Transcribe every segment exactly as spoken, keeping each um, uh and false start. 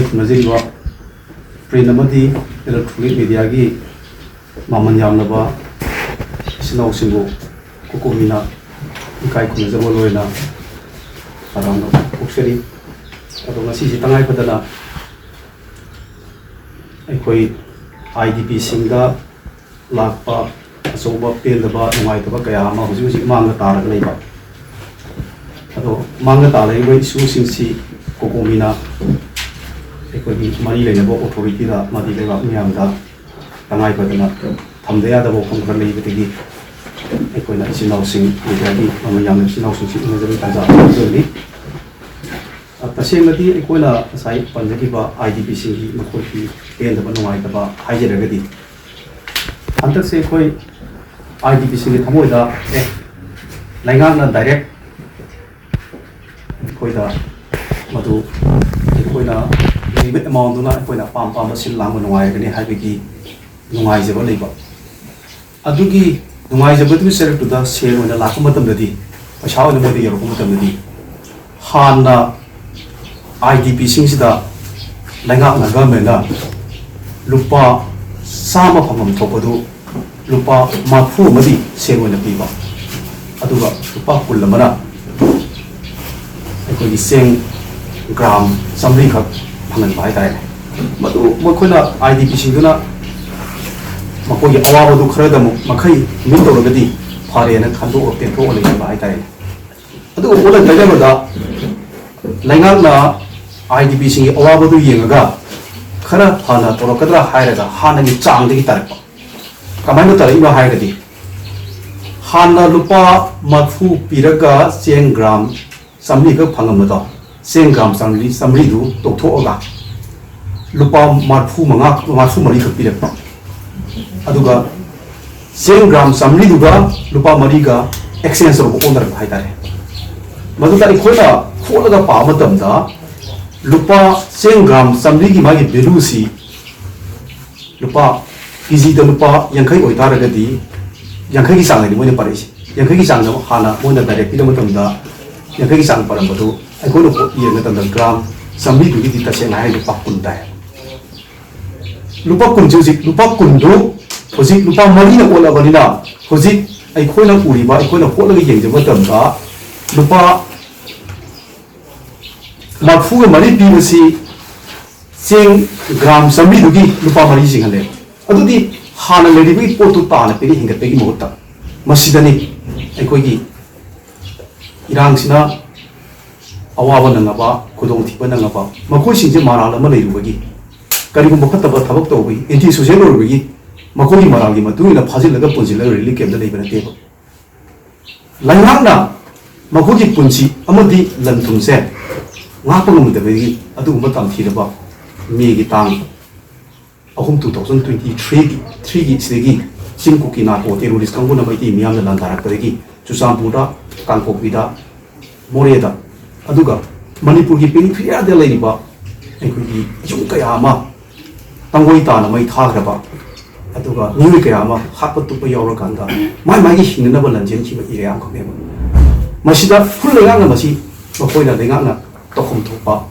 ꯈꯨꯔꯨꯝꯖꯔꯤꯕ print ꯑꯃꯗꯤ electronic ꯃꯦꯗꯤꯌꯥꯒꯤ ꯃꯃꯜ ꯌꯥꯝꯂꯕ ꯏꯆꯤꯟ ꯏꯅꯥꯎꯁꯤꯡꯕꯨ ꯀꯣꯀꯣꯃꯤꯅ ꯏꯀꯥꯏ ꯈꯨꯝꯅꯖꯕ ꯂꯣꯏꯅ ꯇꯔꯥꯝꯅ ꯑꯣꯛꯆꯔꯤ꯫ ꯑꯗꯣ ꯉꯁꯤꯁꯤ ꯇꯉꯥꯏ ꯐꯗꯅ ꯑꯩꯈꯣꯏ ꯑꯥꯏ ꯗꯤ ꯄꯤꯁꯤꯡꯗ ꯂꯥꯛꯄ ꯑꯆꯧꯕ ꯄꯦꯟꯗꯕ ꯅꯨꯡꯉꯥꯏꯇꯕ ꯀꯌꯥ ꯑꯃ ꯍꯧꯖꯤꯛ ꯍꯧꯖꯤꯛ ꯃꯥꯡꯗ ꯇꯥꯔꯒ ꯂꯩꯕ꯫ ꯑꯗꯣ ꯃꯥꯡꯗ ꯇꯥꯔꯛꯏꯕ ꯏꯁꯨꯁꯤꯡꯁꯤ ꯀꯣꯀꯣꯃꯤꯅ ꯑꯩꯈꯣꯏꯒꯤ ꯃꯔꯤ ꯂꯩꯅꯕ ꯑꯣꯊꯣꯔꯤꯇꯤꯗ ꯑꯃꯗꯤ ꯂꯩꯕꯥꯛ ꯃꯤꯌꯥꯝꯗ ꯇꯉꯥꯏ ꯐꯗꯅ ꯊꯝꯗ ꯌꯥꯗꯕ ꯋꯥꯐꯝ ꯈꯔ ꯂꯩꯕꯗꯒꯤ ꯑꯩꯈꯣꯏꯅ ꯏꯆꯤꯟ ꯏꯅꯥꯎꯁꯤꯡ ꯃꯦꯗꯤꯌꯥꯒꯤ ꯃꯃꯜ ꯌꯥꯝꯅ ꯏꯆꯤꯟ ꯏꯅꯥꯎꯁꯤꯡꯁꯤ ꯎꯅꯖꯕꯒꯤ ꯇꯥꯟꯖꯥ ꯑꯃ ꯂꯧꯖꯕꯅꯤ꯫ ꯑ, ꯇꯁꯦꯡꯅꯗꯤ ꯑꯩꯈꯣꯏꯅ ꯉꯁꯥꯏ ꯄꯟꯖꯈꯤꯕ ꯑꯥꯏ ꯗꯤ ꯄꯤꯁꯤꯡꯒꯤ ꯃꯈꯣꯏꯒꯤ ꯄꯦꯟꯗꯕ ꯅꯨꯡꯉꯥꯏꯇꯕ ꯍꯥꯏꯖꯔꯒꯗꯤ, ꯍꯟꯗꯛꯁꯦ ꯑꯩꯈꯣꯏ ꯑꯥꯏ ꯗꯤ ꯄꯤꯁꯤꯡꯒꯤ ꯊꯃꯣꯏꯗ, ꯑꯦ, ꯂꯩꯉꯥꯛꯅ ꯗꯥꯏꯔꯦꯛ ꯑꯩꯈꯣꯏꯗ ꯃꯗꯨ ꯑꯩꯈꯣꯏꯅ ꯂꯩꯔꯤꯕ ꯑꯦꯃꯥꯎꯟꯗꯨꯅ ꯑꯩꯈꯣꯏꯅ ꯑꯄꯥꯝ ꯑꯄꯥꯝꯕ ꯁꯤꯜ ꯂꯥꯡꯕ ꯅꯨꯡꯉꯥꯏꯔꯒꯅꯤ ꯍꯥꯏꯕꯒꯤ ꯅꯨꯡꯉꯥꯏꯖꯕ ꯂꯩꯕ꯫ ꯑꯗꯨꯒꯤ ꯅꯨꯡꯉꯥꯏꯖꯕꯗꯨꯒꯤ ꯁꯔꯨꯛꯇꯨꯗ ꯁꯦꯜ ꯑꯣꯏꯅ ꯂꯥꯛꯄ ꯃꯇꯝꯗꯗꯤ ꯄꯩꯁꯥ ꯑꯣꯏꯅ ꯃꯣꯏꯗ ꯌꯧꯔꯛꯄ ꯃꯇꯝꯗꯗꯤ ꯍꯥꯟꯅ ꯑꯥꯏ ꯗꯤ ꯄꯤꯁꯤꯡꯁꯤꯗ ꯂꯩꯉꯥꯛꯅ, ꯒꯚꯔꯟꯃꯦꯟꯅ ꯂꯨꯄꯥ ꯆꯥꯝꯃ ꯐꯪꯐꯝ ꯊꯣꯛꯄꯗꯨ ꯂꯨꯄꯥ ꯃꯔꯤꯐꯨ ꯑꯃꯗꯤ ꯁꯦꯜ ꯑꯣꯏꯅ ꯄꯤꯕ, ꯑꯗꯨꯒ ꯂꯨꯄꯥ ꯀꯨꯟ ꯑꯃꯅ ꯑꯩꯈꯣꯏꯒꯤ ꯆꯦꯡ ꯒ꯭ꯔꯥꯝ ꯆꯥꯝꯃꯔꯤꯈꯛ ꯐꯪꯍꯟꯕ ꯍꯥꯏꯇꯥꯔꯦꯅꯦ꯫ ꯃꯗꯨ ꯃꯈꯣꯏꯅ, ꯑꯥꯏ ꯗꯤ ꯄꯤꯁꯤꯡꯗꯨꯅ ꯃꯈꯣꯏꯒꯤ ꯑꯋꯥꯕꯗꯨ ꯈꯔꯗꯃꯨꯛ ꯃꯈꯩ ꯃꯤꯠ ꯇꯧꯔꯒꯗꯤ ꯐꯔꯦꯅ ꯈꯟꯗꯣꯛꯑ ꯄꯦꯟꯊꯣꯛꯑ ꯂꯩꯁꯤꯟꯕ ꯍꯥꯏꯇꯥꯔꯦꯅꯦ꯫ ꯑꯗꯨꯒ ꯑꯣꯟꯅ ꯇꯩꯅꯕꯗ ꯂꯩꯉꯥꯛꯅ ꯑꯥꯏ ꯗꯤ ꯄꯤꯁꯤꯡꯒꯤ ꯑꯋꯥꯕꯗꯨ ꯌꯦꯡꯉꯒ ꯈꯔ ꯐꯅ ꯇꯧꯔꯛꯀꯗ꯭ꯔꯥ ꯍꯥꯏꯔꯒ ꯍꯥꯟꯅꯒꯤ ꯆꯥꯡꯗꯒꯤ ꯇꯥꯔꯛꯄ꯫ ꯀꯃꯥꯏꯅ ꯇꯥꯔꯛꯏꯅꯣ ꯍꯥꯏꯔꯒꯗꯤ, ꯍꯥꯟꯅ ꯂꯨꯄꯥ ꯃꯔꯤꯐꯨ ꯄꯤꯔꯒ ꯆꯦꯡ ꯒ꯭ꯔꯥꯝ ꯆꯥꯝꯃꯔꯤꯈꯛ ꯐꯪꯉꯝꯕꯗꯣ, ꯆꯦꯡ ꯒ꯭ꯔꯥꯝ ꯆꯥꯝꯃꯔꯤ, ꯆꯥꯝꯃꯔꯤꯗꯨ ꯇꯣꯛꯊꯣꯛꯑꯒ ꯂꯨꯄꯥ ꯃꯔꯤꯐꯨ ꯃꯉꯥ, ꯃꯔꯤꯐꯨ ꯃꯔꯤꯈꯛ ꯄꯤꯔꯛꯄ꯫ ꯑꯗꯨꯒ ꯆꯦꯡ ꯒ꯭ꯔꯥꯝ ꯆꯥꯝꯃꯔꯤꯗꯨꯒ ꯂꯨꯄꯥ ꯃꯔꯤꯒ exchange ꯇꯧꯔꯒ ꯑꯣꯟꯅꯔꯛꯄ ꯍꯥꯏꯇꯥꯔꯦ꯫ ꯃꯗꯨꯗ ꯑꯩꯈꯣꯏꯅ ꯍꯣꯠꯂꯒ ꯄꯥꯕ ꯃꯇꯝꯗ, ꯂꯨꯄꯥ ꯆꯦꯡ ꯒ꯭ꯔꯥꯝ ꯆꯥꯝꯃꯔꯤꯒꯤ ꯃꯥꯒꯤ value ꯁꯤ ꯂꯨꯄꯥ, ꯀꯦ ꯖꯤꯗ ꯂꯨꯄꯥ ꯌꯥꯡꯈꯩ ꯑꯣꯏꯇꯥꯔꯒꯗꯤ, ꯌꯥꯡꯈꯩꯒꯤ ꯆꯥꯡꯗꯅꯤ ꯃꯣꯏꯅ ꯄꯥꯔꯛꯏꯁꯦ꯫ ꯌꯥꯡꯈꯩꯒꯤ ꯆꯥꯡꯗ ꯍꯥꯟꯅ ꯃꯣꯏꯅ direct ꯄꯤꯔꯛꯄ ꯃꯇꯝꯗ, ꯌꯥꯡꯈꯩꯒꯤ ꯆꯥꯡ ꯄꯥꯔꯝꯕꯗꯨ ꯑꯩꯈꯣꯏꯅ ꯌꯦꯡꯕ ꯃꯇꯝꯗ ꯒ꯭ꯔꯥꯝ ꯆꯥꯝꯃꯔꯤꯗꯨꯒꯤꯗꯤ ꯇꯁꯦꯡꯅ ꯍꯥꯏꯔꯗꯤ ꯂꯨꯄꯥ ꯀꯨꯟ ꯇꯥꯏ꯫ ꯂꯨꯄꯥ ꯀꯨꯟꯁꯦ ꯍꯧꯖꯤꯛ, ꯂꯨꯄꯥ ꯀꯨꯟꯗꯨ ꯍꯧꯖꯤꯛ ꯂꯨꯄꯥ ꯃꯔꯤꯅ ꯑꯣꯜꯂꯕꯅꯤꯅ, ꯍꯧꯖꯤꯛ ꯑꯩꯈꯣꯏꯅ ꯎꯔꯤꯕ, ꯑꯩꯈꯣꯏꯅ ꯍꯣꯠꯂꯒ ꯌꯦꯡꯖꯕ ꯃꯇꯝꯗ, ꯂꯨꯄꯥ ꯃꯔꯤꯐꯨꯒ ꯃꯔꯤ ꯄꯤꯕꯁꯤ ꯆꯦꯡ ꯒ꯭ꯔꯥꯝ ꯆꯥꯝꯃꯔꯤꯗꯨꯒꯤ ꯂꯨꯄꯥ ꯃꯔꯤ ꯆꯤꯡꯍꯜꯂꯦ꯫ ꯑꯗꯨꯗꯤ ꯍꯥꯟꯅ ꯂꯩꯔꯤꯕꯒꯤ ꯄꯣꯠꯇꯨ ꯇꯥꯅ ꯄꯤꯔꯤ ꯍꯦꯟꯒꯠꯄꯒꯤ ꯃꯍꯨꯠꯇ, ꯃꯁꯤꯗꯅꯤ ꯑꯩꯈꯣꯏꯒꯤ ꯏꯔꯥꯡꯁꯤꯅ ꯑꯋꯥꯕ ꯅꯪꯉꯕ, ꯈꯨꯗꯣꯡꯊꯤꯕ ꯅꯪꯉꯕ, ꯃꯈꯣꯏꯁꯤꯡꯁꯦ ꯃꯔꯥꯜ ꯑꯃ ꯂꯩꯔꯨꯕꯒꯤ, ꯀꯔꯤꯒꯨꯝꯕ ꯐꯠꯇꯕ ꯊꯕꯛ ꯇꯧꯕꯒꯤ, ꯑꯦꯟꯇꯤ ꯁꯣꯁꯦꯜ ꯑꯣꯏꯔꯨꯕꯒꯤ, ꯃꯈꯣꯏꯒꯤ ꯃꯔꯥꯜꯒꯤ ꯃꯇꯨꯡ ꯏꯟꯅ ꯐꯥꯖꯤꯜꯂꯒ ꯄꯨꯟꯁꯤꯜꯂꯒ ꯔꯤꯂꯤꯐ ꯀꯦꯝꯞꯇ ꯂꯩꯕ ꯅꯠꯇꯦꯕ꯫ ꯂꯩꯉꯥꯛꯅ ꯃꯈꯣꯏꯒꯤ ꯄꯨꯟꯁꯤ ꯑꯃꯗꯤ ꯂꯟ ꯊꯨꯝꯁꯦ ꯉꯥꯛꯄ ꯉꯝꯗꯕꯒꯤ ꯑꯗꯨꯒꯨꯝꯕ ꯇꯝꯊꯤꯔꯕ ꯃꯦꯒꯤ ꯇꯥꯡ ꯑꯍꯨꯝ, two thousand twenty three ꯒꯤ, three ꯒꯤ ꯁꯤꯗꯒꯤ ꯆꯤꯡ ꯀꯨꯀꯤ ꯅꯥꯔꯀꯣ ꯇꯦꯔꯣꯔꯤꯁ ꯀꯥꯡꯕꯨꯅ ꯃꯩꯇꯩ ꯃꯤꯌꯥꯝꯅ ꯂꯥꯟꯗꯥꯔꯛꯄꯗꯒꯤ ꯆꯨꯔꯆꯥꯟꯄꯨꯔꯗ, ꯀꯥꯡꯄꯣꯛꯄꯤꯗ, ꯃꯣꯔꯦꯗ, ꯑꯗꯨꯒ ꯃꯅꯤꯄꯨꯔꯒꯤ ꯄꯦꯔꯤꯐꯦꯔꯤꯌꯥꯗ ꯂꯩꯔꯤꯕ ꯑꯩꯈꯣꯏꯒꯤ ꯌꯨꯝ ꯀꯌꯥ ꯑꯃ ꯇꯪꯒꯣꯏ ꯇꯥꯅ ꯃꯩ ꯊꯥꯈ꯭ꯔꯕ, ꯑꯗꯨꯒ ꯃꯤꯑꯣꯏ ꯀꯌꯥ ꯑꯃ ꯍꯥꯠꯄ ꯇꯨꯞꯄ ꯌꯥꯎꯔꯀꯥꯟꯗ ꯃꯥꯏ ꯃꯥꯏꯒꯤ ꯍꯤꯡꯅꯅꯕ ꯂꯟꯖꯦꯟꯈꯤꯕ ꯑꯦꯔꯤꯌꯥ ꯑꯃꯈꯛꯅꯦꯕ꯫ ꯃꯁꯤꯗ ꯐꯨꯜ ꯂꯩꯉꯥꯛꯅ ꯃꯁꯤ ꯃꯈꯣꯏꯅ ꯂꯩꯉꯥꯛꯅ ꯇꯧꯐꯝ ꯊꯣꯛꯄ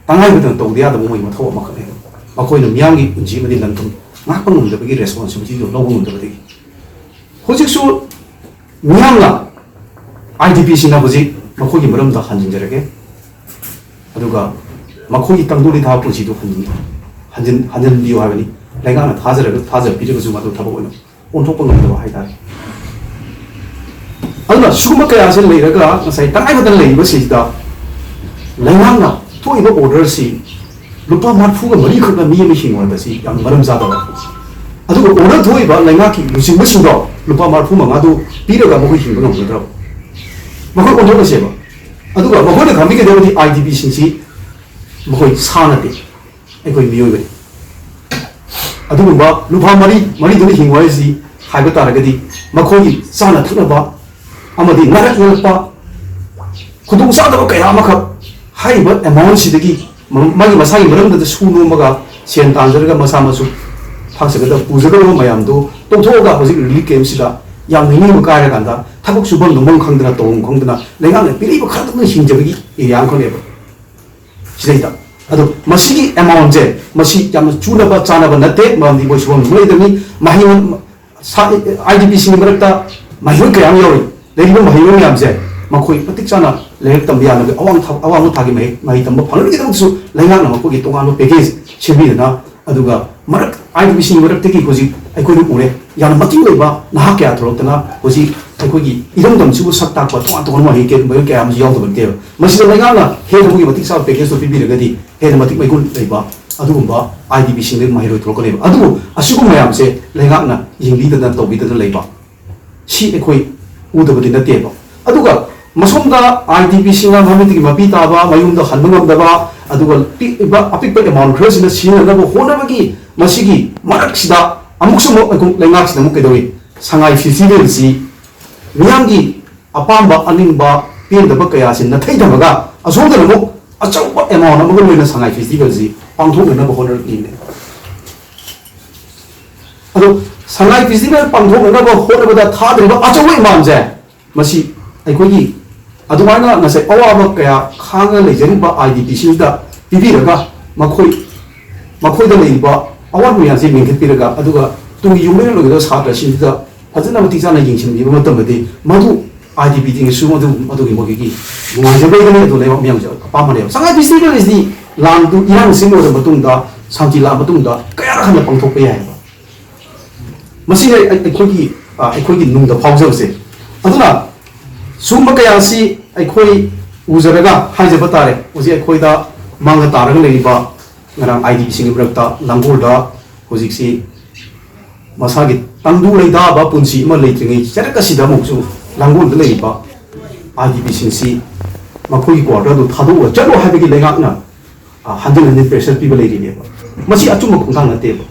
ꯇꯉꯥꯏ ꯐꯗꯅ ꯇꯧꯗ ꯌꯥꯗꯕ ꯃꯣꯏꯒꯤ ꯃꯊꯧ ꯑꯃꯈꯛꯅꯦꯕ꯫ ꯃꯈꯣꯏꯅ ꯃꯤꯌꯥꯝꯒꯤ ꯄꯨꯟꯁꯤ ꯑꯃꯗꯤ ꯂꯟ ꯊꯨꯝ ꯉꯥꯛꯄ ꯉꯝꯗꯕꯒꯤ ꯔꯦꯁꯄꯣꯟꯁꯤꯕꯤꯂꯤꯇꯤꯗꯨ ꯂꯧꯕ ꯉꯝꯗꯕꯗꯒꯤ꯫ ꯍꯧꯖꯤꯛꯁꯨ ꯃꯤꯌꯥꯝꯅ, ꯑꯥꯏ ꯗꯤ ꯄꯤꯁꯤꯡꯅ ꯍꯧꯖꯤꯛ ꯃꯈꯣꯏꯒꯤ ꯃꯔꯝꯗ ꯍꯟꯖꯤꯟꯖꯔꯒꯦ, ꯑꯗꯨꯒ ꯃꯈꯣꯏꯒꯤ ꯇꯪꯗꯨ ꯂꯩꯇꯥꯕ ꯄꯨꯟꯁꯤꯗꯨ ꯍꯟꯖꯤꯟ-, ꯍꯟꯖꯤꯟ-, ꯍꯟꯖꯤꯟꯕꯤꯌꯨ ꯍꯥꯏꯕꯅꯤ꯫ ꯂꯩꯉꯥꯛꯅ ꯊꯥꯖꯔꯒ, ꯊꯥꯖꯕꯤꯔꯒꯁꯨ ꯃꯗꯨ ꯊꯕꯛ ꯑꯣꯏꯅ ꯑꯣꯟꯊꯣꯛꯄ ꯉꯝꯗꯕ ꯍꯥꯏꯇꯥꯔꯦ꯫ ꯑꯗꯨꯅ ꯁꯤꯒꯨꯝꯕ ꯀꯌꯥꯁꯦ ꯂꯩꯔꯒ ꯉꯁꯥꯏ ꯇꯉꯥꯏ ꯐꯗꯅ ꯂꯩꯔꯤꯕꯁꯤꯗ ꯂꯩꯉꯥꯛꯅ ꯊꯣꯛꯏꯕ ꯑꯣꯔꯗꯔꯁꯤ ꯂꯨꯄꯥ ꯃꯔꯤꯐꯨꯒ ꯃꯔꯤꯈꯛꯅ ꯃꯤ ꯑꯃ ꯍꯤꯡꯉꯣ ꯍꯥꯏꯕꯁꯤ ꯌꯥꯝ ꯃꯔꯝ ꯆꯥꯗꯕ꯫ ꯑꯗꯨꯒ ꯑꯣꯔꯗꯔ ꯊꯣꯛꯏꯕ ꯂꯩꯉꯥꯛꯀꯤ ꯂꯨꯆꯤꯡꯕꯁꯤꯡꯗꯣ ꯂꯨꯄꯥ ꯃꯔꯤꯐꯨ ꯃꯉꯥꯗꯨ ꯄꯤꯔꯒ ꯃꯈꯣꯏ ꯍꯤꯡꯕ ꯉꯝꯒꯗ꯭ꯔꯕ? ꯃꯈꯣꯏ ꯑꯣꯟꯊꯣꯛꯅꯁꯦꯕ꯫ ꯑꯗꯨꯒ ꯃꯈꯣꯏꯅ ꯈꯪꯕꯤꯒꯗꯕꯗꯤ ꯑꯥꯏ ꯗꯤ ꯄꯤꯁꯤꯡꯁꯤ ꯃꯈꯣꯏ ꯁꯥ ꯅꯠꯇꯦ, ꯑꯩꯈꯣꯏ ꯃꯤꯑꯣꯏꯕꯅꯤ꯫ ꯑꯗꯨꯒꯨꯝꯕ ꯂꯨꯄꯥ ꯃꯔꯤ, ꯃꯔꯤꯗꯨꯅ ꯍꯤꯡꯉꯨ ꯍꯥꯏꯁꯤ ꯍꯥꯏꯕ ꯇꯥꯔꯒꯗꯤ ꯃꯈꯣꯏꯒꯤ ꯆꯥꯅ ꯊꯛꯅꯕ ꯑꯃꯗꯤ ꯅꯥꯔꯛ ꯌꯦꯛꯂꯛꯄ ꯈꯨꯗꯣꯡꯆꯥꯗꯕ ꯀꯌꯥ ꯑꯃꯈꯛ ꯍꯥꯏꯔꯤꯕ ꯑꯦꯃꯥꯎꯟꯁꯤꯗꯒꯤ ꯃ-, ꯃꯥꯒꯤ ꯃꯁꯥꯒꯤ ꯃꯔꯝꯗꯨꯗ ꯁꯨ ꯅꯣꯝꯃꯒ ꯁꯦꯟ ꯇꯥꯟꯖꯔꯒ ꯃꯁꯥ ꯃꯁꯨ ꯊꯥꯛꯆꯒꯗꯕ, ꯄꯨꯖꯒꯗꯕ ꯃꯌꯥꯝꯗꯨ ꯇꯣꯛꯊꯣꯛꯑꯒ ꯍꯧꯖꯤꯛ ꯔꯤꯂꯤꯐ ꯀꯦꯝꯞꯁꯤꯗ ꯌꯥꯝ ꯅꯤꯡꯅꯤꯡꯕ ꯀꯥꯏꯔꯀꯥꯟꯗ ꯊꯕꯛ ꯁꯨꯐꯝ ꯅꯣꯝꯐꯝ ꯈꯪꯗꯅ, ꯇꯧꯐꯝ ꯈꯪꯗꯅ ꯂꯩꯉꯥꯛꯅ ꯄꯤꯔꯛꯏꯕ ꯈꯔꯗꯨꯅ ꯍꯤꯡꯖꯕꯒꯤ ꯑꯦꯔꯤꯌꯥ ꯑꯃꯈꯛꯅꯦꯕ꯫ ꯁꯤꯗꯩꯗ꯫ ꯑꯗꯣ ꯃꯁꯤꯒꯤ ꯑꯦꯃꯥꯎꯟꯁꯦ, ꯃꯁꯤ ꯌꯥꯝꯅ ꯆꯨꯅꯕ ꯆꯥꯅꯕ ꯅꯠꯇꯦ, ꯃꯔꯝꯗꯤ ꯃꯣꯏ ꯁꯨꯐꯝ ꯂꯩꯇꯕꯅꯤ꯫ ꯃꯍꯩ, IDPꯁꯤꯡꯒꯤ ꯃꯔꯛꯇ ꯃꯍꯩꯔꯣꯏ ꯀꯌꯥ ꯑꯃ ꯌꯥꯎꯔꯤ, ꯂꯩꯔꯤꯕ ꯃꯍꯩꯔꯣꯏ ꯃꯌꯥꯝꯁꯦ ꯃꯈꯣꯏ ꯃꯇꯤꯛ ꯆꯥꯅ ꯂꯥꯏꯔꯤꯛ ꯇꯝꯕ ꯌꯥꯅꯕꯒꯤ ꯑꯋꯥꯡ ꯊꯥ-, ꯑꯋꯥꯡꯕ ꯊꯥꯛꯀꯤ ꯃꯍꯩ, ꯃꯍꯩ ꯇꯝꯕ ꯐꯪꯅꯕꯒꯤꯗꯃꯛꯇꯁꯨ ꯂꯩꯉꯥꯛꯅ ꯃꯈꯣꯏꯒꯤ ꯇꯣꯉꯥꯟꯕ ꯄꯦꯀꯦꯖ ꯁꯦꯝꯕꯤꯗꯅ, ꯑꯗꯨꯒ ꯃꯔꯛ, IDPꯁꯤꯡꯒꯤ ꯃꯔꯛꯇꯒꯤ ꯍꯧꯖꯤꯛ ꯑꯩꯈꯣꯏꯅ ꯎꯔꯦ, ꯌꯥꯝꯅ ꯃꯇꯤꯛ ꯂꯩꯕ ꯅꯍꯥ ꯀꯌꯥ ꯊꯣꯛꯂꯛꯇꯅ ꯍꯧꯖꯤꯛ ꯑꯩꯈꯣꯏꯒꯤ ꯏꯔꯝꯗꯝꯁꯤꯕꯨ ꯁꯛ ꯇꯥꯛꯄ ꯇꯣꯉꯥꯟ ꯇꯣꯉꯥꯟꯕ ꯃꯍꯩ ꯀꯌꯥ, ꯃꯍꯩꯔꯣꯏ ꯀꯌꯥ ꯑꯃꯁꯨ ꯌꯥꯎꯗꯕ ꯅꯠꯇꯦꯕ꯫ ꯃꯁꯤꯗ ꯂꯩꯉꯥꯛꯅ ꯍꯦꯟꯅ ꯑꯃꯒꯤ ꯃꯇꯤꯛ ꯆꯥꯕ ꯄꯦꯀꯦꯖꯇꯣ ꯄꯤꯕꯤꯔꯒꯗꯤ ꯍꯦꯟꯅ ꯃꯇꯤꯛ ꯃꯩꯒꯨꯟ ꯂꯩꯕ ꯑꯗꯨꯒꯨꯝꯕ IDPꯁꯤꯡꯗꯒꯤ ꯃꯍꯩꯔꯣꯏ ꯊꯣꯛꯂꯛꯀꯅꯦꯕ꯫ ꯑꯗꯨꯕꯨ ꯑꯁꯤꯒꯨꯝꯕ ꯃꯌꯥꯝꯁꯦ ꯂꯩꯉꯥꯛꯅ ꯌꯦꯡꯕꯤꯗꯅ ꯇꯧꯕꯤꯗꯅ ꯂꯩꯕ, ꯁꯤ ꯑꯩꯈꯣꯏ ꯎꯗꯕꯗꯤ ꯅꯠꯇꯦꯕ꯫ ꯑꯗꯨꯒ ꯃꯁꯣꯝꯗ IDPꯁꯤꯡꯅ ꯃꯃꯤꯠꯇꯒꯤ ꯃꯄꯤ ꯇꯥꯕ, ꯃꯌꯨꯝꯗ ꯍꯟꯕ ꯉꯝꯗꯕ, ꯑꯗꯨꯒ ꯄꯤꯛꯂꯤꯕ ꯑꯄꯤꯛꯄ ꯑꯦꯃꯥꯎꯟ ꯈꯔꯁꯤꯅ ꯁꯤꯖꯤꯟꯅꯅꯕ ꯍꯣꯠꯅꯕꯒꯤ ꯃꯁꯤꯒꯤ ꯃꯔꯛꯁꯤꯗ ꯑꯃꯨꯛꯁꯨ ꯑꯃꯨꯛ ꯑꯩꯈꯣꯏ ꯂꯩꯉꯥꯛꯁꯤꯅ ꯑꯃꯨꯛ ꯀꯩꯗꯧꯏ? ꯁꯉꯥꯏ ꯐꯦꯁꯇꯤꯚꯦꯜꯁꯤ ꯃꯤꯌꯥꯝꯒꯤ ꯑꯄꯥꯝꯕ, ꯑꯅꯤꯡꯕ, ꯄꯦꯟꯗꯕ ꯀꯌꯥꯁꯤ ꯅꯥꯊꯩꯗꯕꯒ ꯑꯁꯣꯝꯗꯅ ꯑꯃꯨꯛ ꯑꯆꯧꯕ ꯑꯦꯃꯥꯎꯟ ꯑꯃꯒ ꯂꯣꯏꯅ ꯁꯉꯥꯏ ꯐꯦꯁꯇꯤꯚꯦꯜꯁꯤ ꯄꯥꯡꯊꯣꯛꯅꯅꯕ ꯍꯣꯠꯅꯔꯛꯂꯤꯅꯦ꯫ ꯑꯗꯣ ꯁꯉꯥꯏ ꯐꯦꯁꯇꯤꯚꯦꯜ ꯄꯥꯡꯊꯣꯛꯅꯅꯕ ꯍꯣꯠꯅꯕꯗ ꯊꯥꯗ꯭ꯔꯤꯕ ꯑꯆꯧꯕ ꯑꯦꯃꯥꯎꯟꯁꯦ, ꯃꯁꯤ ꯑꯩꯈꯣꯏꯒꯤ ꯑꯗꯨꯃꯥꯏꯅ ꯉꯁꯥꯏ ꯑꯋꯥꯕ ꯀꯌꯥ ꯈꯥꯡꯉ ꯂꯩꯖꯔꯤꯕ IDPꯁꯤꯡꯗ ꯄꯤꯕꯤꯔꯒ, ꯃꯈꯣꯏ, ꯃꯈꯣꯏꯗ ꯂꯩꯔꯤꯕ ꯑꯋꯥꯠꯄ ꯃꯌꯥꯝꯁꯦ ꯃꯦꯟꯈꯠꯄꯤꯔꯒ, ꯑꯗꯨꯒ ꯇꯨꯡꯒꯤ ꯌꯨꯝꯂꯣꯟꯒꯗꯕ ꯁꯥꯇ꯭ꯔꯁꯤꯡꯁꯤꯗ ꯐꯖꯅ ꯃꯇꯤꯛ ꯆꯥꯅ ꯌꯦꯡꯁꯤꯟꯕꯤꯕ ꯃꯇꯝꯗꯗꯤ, ꯃꯗꯨ IDPꯁꯤꯡꯒꯤꯁꯨ ꯑꯗꯨ, ꯑꯗꯨꯒꯤ ꯃꯈꯣꯏꯒꯤ ꯅꯨꯡꯉꯥꯏꯖꯕ ꯑꯣꯏꯒꯅꯤ꯫ ꯑꯗꯨ ꯂꯩꯕꯥꯛ ꯃꯤꯌꯥꯝꯁꯨ ꯑꯄꯥꯝꯕꯅꯦꯕ꯫ ꯁꯉꯥꯏ ꯐꯦꯁꯇꯤꯚꯦꯜ ꯑꯁꯤꯗꯤ ꯂꯥꯟꯗꯨ, ꯏꯔꯥꯡꯁꯤ ꯂꯣꯏꯔꯕ ꯃꯇꯨꯡꯗ, ꯁꯥꯟꯇꯤ ꯂꯥꯛꯑ ꯃꯇꯨꯡꯗ ꯀꯌꯥꯔꯛ ꯍꯟꯅ ꯄꯥꯡꯊꯣꯛꯄ ꯌꯥꯏꯑꯕ꯫ ꯃꯁꯤꯅ ꯑꯩ-, ꯑꯩꯈꯣꯏꯒꯤ, ꯑ, ꯑꯩꯈꯣꯏꯒꯤ ꯅꯨꯡꯗ ꯐꯥꯎꯖꯕꯁꯦ꯫ ꯑꯗꯨꯅ ꯁꯨꯝꯕ ꯀꯌꯥ ꯑꯁꯤ ꯑꯩꯈꯣꯏ ꯎꯖꯔꯒ ꯍꯥꯏꯖꯕ ꯇꯥꯔꯦ, ꯍꯧꯖꯤꯛ ꯑꯩꯈꯣꯏꯗ ꯃꯥꯡꯗ ꯇꯥꯔꯒ ꯂꯩꯔꯤꯕ ꯉꯔꯥꯡ IDPꯁꯤꯡꯒꯤ ꯃꯔꯛꯇ ꯂꯥꯡꯒꯣꯜꯗ ꯍꯧꯖꯤꯛꯁꯤ ꯃꯁꯥꯒꯤ ꯇꯪꯗꯨ ꯂꯩꯇꯥꯕ ꯄꯨꯟꯁꯤ ꯑꯃ ꯂꯩꯇ꯭ꯔꯤꯉꯩ ꯆꯔꯛ ꯑꯁꯤꯗ ꯑꯃꯨꯛꯁꯨ ꯂꯥꯡꯒꯣꯜꯗ ꯂꯩꯔꯤꯕ IDPꯁꯤꯡꯁꯤ ꯃꯈꯣꯏꯒꯤ ꯀ꯭ꯋꯥꯇꯔꯗꯨ ꯊꯥꯗꯣꯛꯑꯒ ꯆꯠꯂꯣ ꯍꯥꯏꯕꯒꯤ ꯂꯩꯉꯥꯛꯅ, ꯑ, ꯍꯟꯖꯤꯟ ꯍꯟꯖꯤꯟ ꯄ꯭ꯔꯦꯁꯔ ꯄꯤꯕ ꯂꯩꯔꯤꯅꯦꯕ꯫ ꯃꯁꯤ ꯑꯆꯨꯝꯕ ꯈꯣꯡꯊꯥꯡ ꯅꯠꯇꯦꯕ꯫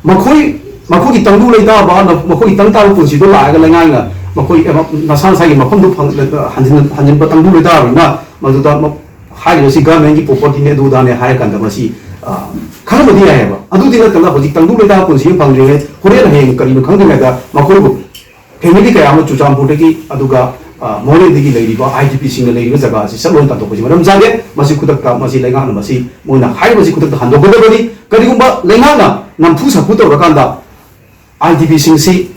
ꯃꯈꯣꯏ, ꯃꯈꯣꯏꯒꯤ ꯇꯪꯗꯨ ꯂꯩꯇꯥꯕ, ꯃꯈꯣꯏꯒꯤ ꯇꯪ ꯇꯥꯕ ꯄꯨꯟꯁꯤꯗꯣ ꯂꯥꯛꯑꯒ ꯂꯩꯉꯥꯛꯅ ꯃꯈꯣꯏ ꯃꯁꯥ ꯃꯁꯥꯒꯤ ꯃꯐꯝꯗꯣ ꯐꯪ-, ꯍꯟꯖꯤꯟ-, ꯍꯟꯖꯤꯟꯕ ꯇꯪꯗꯨ ꯂꯩꯇꯥꯕꯅꯤꯅ ꯃꯗꯨꯗ ꯃ-, ꯍꯥꯏꯔꯤꯕꯁꯤ ꯒꯔꯃꯦꯟꯒꯤ ꯄ꯭ꯔꯣꯄꯔꯇꯤꯅꯦ ꯑꯗꯨꯗꯥꯅꯦ ꯍꯥꯏꯔ ꯀꯥꯟꯗ ꯃꯁꯤ, ꯑ, ꯈꯪꯕꯗꯤ ꯌꯥꯏꯑꯕ꯫ ꯑꯗꯨꯗꯤ ꯅꯠꯇꯅ ꯍꯧꯖꯤꯛ ꯇꯪꯗꯨ ꯂꯩꯇꯥꯕ ꯄꯨꯟꯁꯤ ꯑꯃ ꯐꯪꯗ꯭ꯔꯤꯉꯩ ꯍꯣꯔꯦꯟ ꯍꯌꯦꯡ ꯀꯔꯤꯅꯣ ꯈꯪꯗ꯭ꯔꯤꯉꯩꯗ ꯃꯈꯣꯏꯕꯨ ꯐꯦꯃꯤꯂꯤ ꯀꯌꯥ ꯑꯃ ꯆꯨꯔꯆꯥꯟꯄꯨꯔꯗꯒꯤ, ꯑꯗꯨꯒ ꯃꯣꯔꯦꯗꯒꯤ ꯂꯩꯔꯤꯕ ꯑꯥꯏ ꯗꯤ ꯄꯤꯁꯤꯡꯅ ꯂꯩꯔꯤꯕ ꯖꯒꯥ ꯑꯁꯤ ꯆꯠꯂꯣꯏꯅ ꯇꯥꯟꯊꯣꯛꯄꯁꯤ ꯃꯔꯝ ꯆꯥꯗꯦ꯫ ꯃꯁꯤ ꯈꯨꯗꯛꯇ ꯃꯁꯤ ꯂꯩꯉꯥꯛꯅ ꯃꯁꯤ ꯃꯣꯏꯅ ꯍꯥꯏꯔꯤꯕꯁꯤ ꯈꯨꯗꯛꯇ ꯍꯟꯗꯣꯛꯀꯗꯕꯅꯤ꯫ ꯀꯔꯤꯒꯨꯝꯕ ꯂꯩꯉꯥꯛꯅ ꯅꯝꯐꯨ ꯁꯥꯐꯨ ꯇꯧꯔꯀꯥꯟꯗ ꯑꯥꯏ ꯗꯤ ꯄꯤꯁꯤꯡꯁꯤ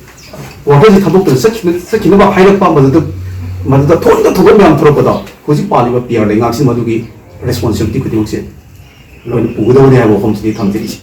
ꯀ꯭ꯋꯥꯇꯔꯁꯤ ꯊꯥꯗꯣꯛꯇꯨꯅ ꯆꯠꯈꯤꯅ- ꯆꯠꯈꯤꯅꯕ ꯍꯥꯏꯔꯛꯄ ꯃꯗꯨꯗ ꯃꯗꯨꯗ ꯊꯣꯛꯏꯕ ꯊꯧꯗꯣꯛ ꯃꯌꯥꯝ ꯊꯣꯔꯛꯄꯗꯣ ꯍꯧꯖꯤꯛ ꯄꯥꯜꯂꯤꯕ ꯄꯤ ꯑꯥꯔ ꯂꯩꯉꯥꯛꯁꯤ ꯃꯗꯨꯒꯤ ꯔꯦꯁꯄꯣꯟꯁꯤꯕꯤꯂꯤꯇꯤ ꯈꯨꯗꯤꯡꯃꯛꯁꯦ ꯂꯣꯏꯅ ꯄꯨꯒꯗꯕꯅꯤ ꯍꯥꯏꯕ ꯋꯥꯐꯝꯁꯤꯗꯤ ꯊꯝꯖꯔꯤꯁꯤ꯫